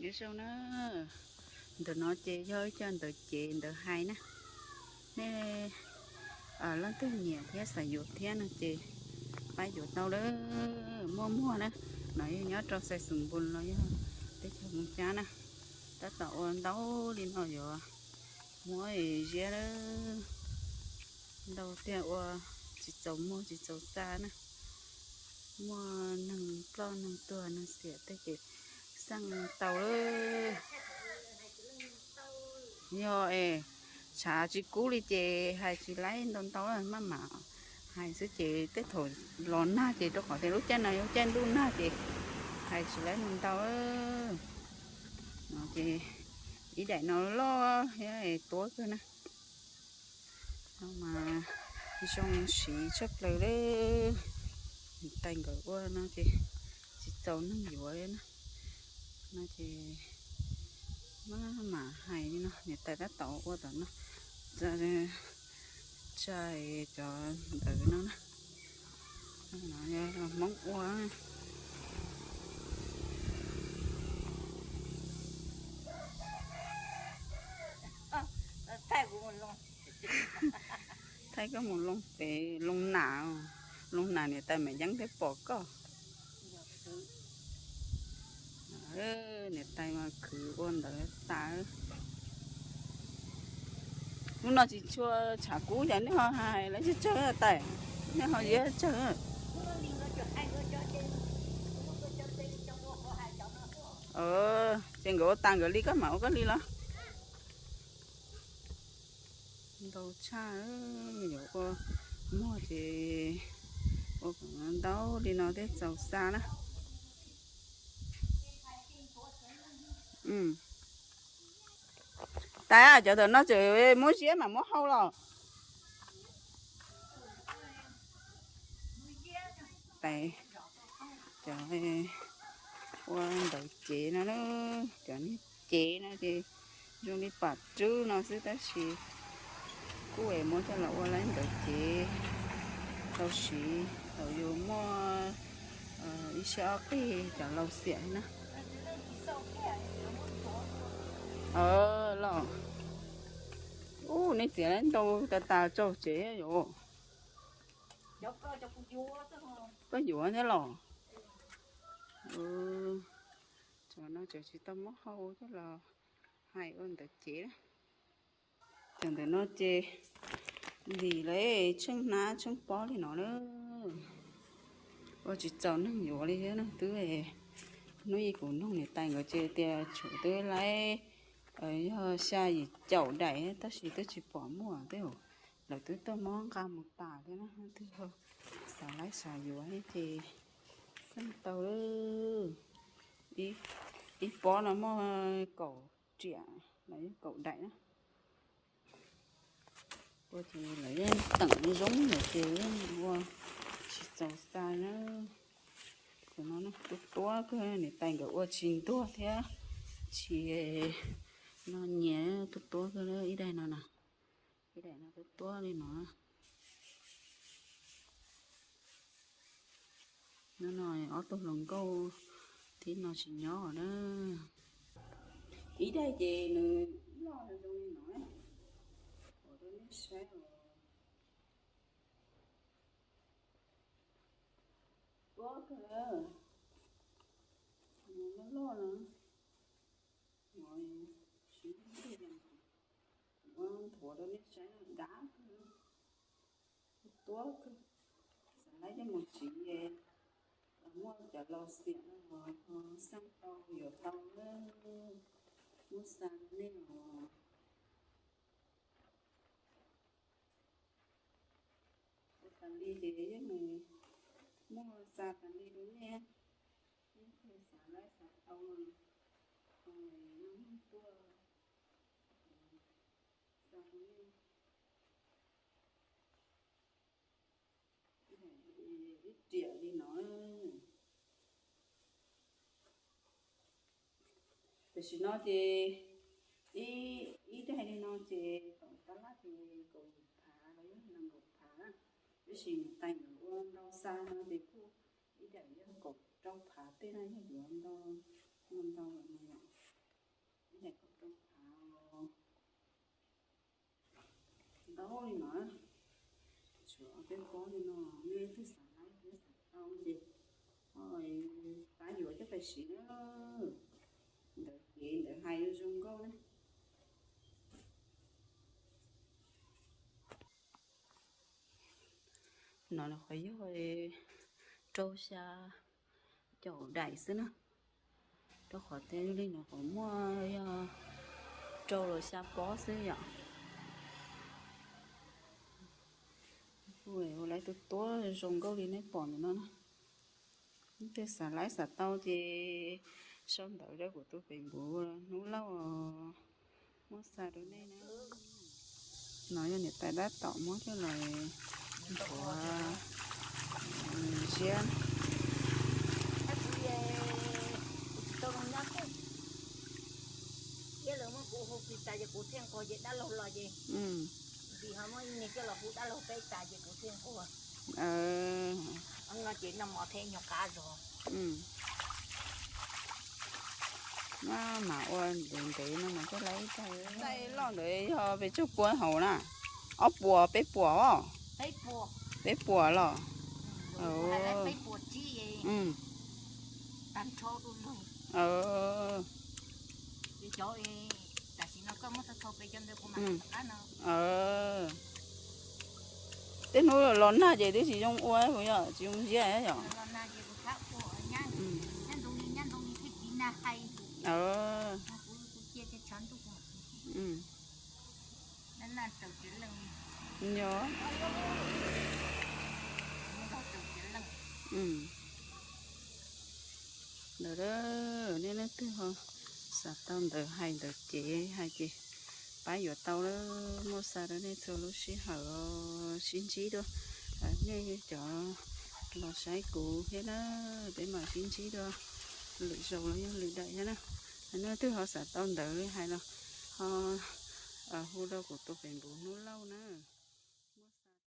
Nyob zoo na, ntawm no ces yog ib co ntawv cev ntawv hais na. Nej leej twg nyiam thiab xav yuav thiab no ces pab yuav tau lawm, muaj muag na. No yog nyob rau Xais Xoom Npoos los yog teb chaws Moos Cab na. Tab tom ua ntau li no yuav muab ziab lawm, ntau tiag ua tsis txaus muag tsis txaus xa na. Muaj neeg ploj neeg tuag neeg xiam tej ces xaj tau lawm. Yog es tshav tsis kub li ces hais tsis laib ntau ntau, maj mam hais xwb ces tej thaum los nag ces rau qhov tias lub caij no yog caij ntuj nag ces hais tsis laib ntau ntau. No ces ib daim no loj thiab tuab kawg na. No mas zoo siv tshaj plaws li. Niam tais nkawd ua no ces tsis txaus neeg yuav na. No ces maj mam hais li no, niam tais tab tom ua tom no, tsa cov ntawv no na. Hmoob ua. Thaij koj mus loo pem loo nam, loo nam niam tais Maiv Yeeb thiaj pom koj. Niam tais mas khwv ua ntawv tas. Hnub no tsis tshua tshav kub ces nej ho hais lawv tsawg tsawg tais, nej ho ziab tsawg. Ces nkawd ua tas nkawd li koj mam ua koj li los. Ntau tshaj, yuav ua muag ces ua kom ntau li no thiaj txaus xa na. Tais, cov ntawm no tseem muab ziab mas muab hau los. Tais, cov ua ntawv cev no, cov niag cev no ces zoo li pam rwb no xwb tab sis kuj es muab coj los ua lawv ntawv cev tau siv thaum yus muaj ib siab ob qig cov laus xiam li na. Los, ub, nej txiav ntau tas tas tsaug tsev yom. Koj yuav thiab los? Cov no tseem tsis tau muab hau coj los hais ua ntawv cev. Cov ntawm no ces ntim lawv tsheej hnab tsheej pob li no na. Ua tsis txaus neeg yuav li thiab na, twb hnub ib kuv noog niam tais nkawd ces tias tshuav twb laib yog xya yim caum daim tab sis twb tsis pom muaj tej, lawv twb tuaj muab nqa mus tas thiab na, twb yog xav laib xav yuav ces xaj tau. Ib pob no muaj kaum riam los yog kaum daim na. Ua ces lawv yeej teem zoo lawm ces yeej ua tsis txaus xa na. Cov no tuab tuab kawg, niam tais nkawd ua tsis ntuag thiab tsis no nyias tuab tuab kawg, ib daim no na, ib daim no tuab tuab li no. No no ob tug hluas nkauj thib no tsis nyob na. Ib daim ces nws loj zoo li no, ua rau nej saib os. Tuab kawg, loj loj no. Siv nthuav rau nej saib, dav kawg, tuab kawg. Xav laib coj mus siv, muaj cov laus xiam no los ho xaj tau yuav tau, muab xa rau nej os. Ua tas li ces yeej muaj xa tas li rau nej, nej xav laib xav tau, nug tuaj xa rau nej. Ib riam li no. Tam sim no ces ib daim li no ces kaum tab laj ces kaum yim phav los yog nees nkaum phav. Tab sis niam tais nkawd ua ntau xa no ces kuj ib daim yog kaum rau phav tej na, yog yuav ntau, ntau ntau no yom. li no, tshuav ob peb pob li no, nej leej twg xav laib thiab xav tau ces pab yuav coj pais siv na. Ntawv cev ntawv hais zoo nkauj na. No qhov yog rau xya caum daim xwb na, rau qhov tej li no qhov muaj yog rau los xya pob xwb yom. Ua lawv tus tuab zoo nkauj li nej pom ntawm no na. Leej twg xav laib xav tau ces sau ntawv rau kuv tus Facebook Hnub Lauj, muab xa rau nej na. No yog niam tais tab tom muab coj los nthuav ziab. Iab lawv muab kuv hu pis tas ces kuv thiaj nquag ces dab laug los ces, vim ho muab ib niag coj los hu dab laug peb tas ces kuv thiaj nquag. No ces noj mov thiab nyuag qab zog. Maj mam ua ntev ntev no mas thiaj laib ib tag. Txaij loj ntawd yog pes tsawg puas hauv na? Ob puas peb puas os? Peb puas los? Tam sim no koj muab tau tau peb cov ntawd kuv mam rov qab no. Tej hnub los nag ces twb tsis zoo ua puas yog tsis zoo ziab yom? Los nag ces kuv rov ua nyab, nyab ntoo li nyab ntoo li thiaj tsis nag hais. Kuv kuv cia tshav ntuj. Nag nag raug tsev leej. Nyob. Nag nag raug tsev leej. Ntawd, nej leej twg ho xav tau ntawv hais ntawv cev hais ces pab yuav tau lawm, muab xa rau nej txhua lub sij hawm. Sib ntsib dua, nej cov los saib kuv thiab na, peb mam sib ntsib dua lwm zaus los yog lwm daim thiab na. Nej leej twg ho xav tau ntawv li hais los ho hu rau kuv tus Facebook Hnub Lauj na.